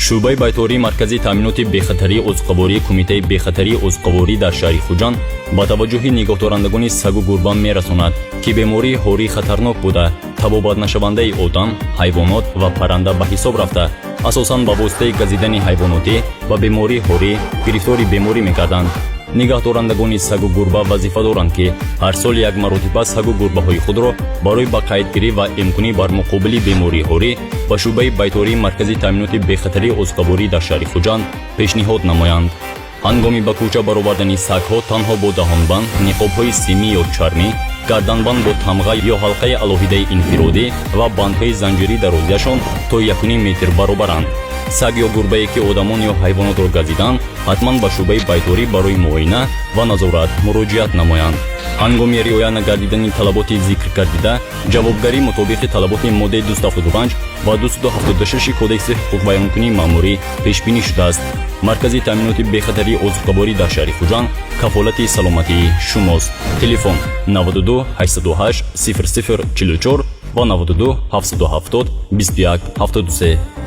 Шӯъбаи байтории Маркази таъминоти бехатарии озуқавории Кумитаи бехатарии озуқаворӣ дар шаҳри Хуҷанд ба таваҷҷӯҳи нигоҳдорандагони сагу гурба мерасонад, ки бемории ҳорӣ хатарнок буда, табобатнашавандаи одам, ҳайвонот ва парранда ба ҳисоб рафта, асосан ба воситаи газидани ҳайвонотӣ ба бемории ҳорӣ гирифтори беморӣ мегарданд. Нигаҳдорандагони сагу гурба вазифа доранд, ки ҳар сол як маротиба сагу гурбаҳои худро барои ба қайдгирӣ ва эмкунӣ бар муқобили бемории ҳорӣ ба шӯъбаи байтории Маркази таъминоти бехатарии озуқаворӣ дар шаҳри Хуҷанд пешниҳод намоянд. Ҳангоми ба кӯча баровардани сагҳо танҳо бо даҳонбанд, ниқобҳои симӣ ё чармӣ, гарданбанд бо тамға ё ҳалқаи алоҳидаи инфиродӣ ва бандҳои занҷирӣ дарозияшон то 1,5 метр баробаранд. Саг ё гурбае, ки одамон ё ҳайвонотро газиданд, ҳатман ба шӯъбаи байторӣ барои муоина ва назорат муроҷиат намоянд. Ҳангоми риоя нагардидани талаботи зикргардида, ҷавобгарӣ мутобиқи талаботи моддаи 275 ва 276 Кодекси ҳуқуқвайронкунии маъмурӣ пешбинӣ шудааст. Маркази таъминоти бехатарии озуқаворӣ дар шаҳри Хуҷанд кафолати саломатии шумост. Телефон: 92 808 00 44 ва 92 770 21 73.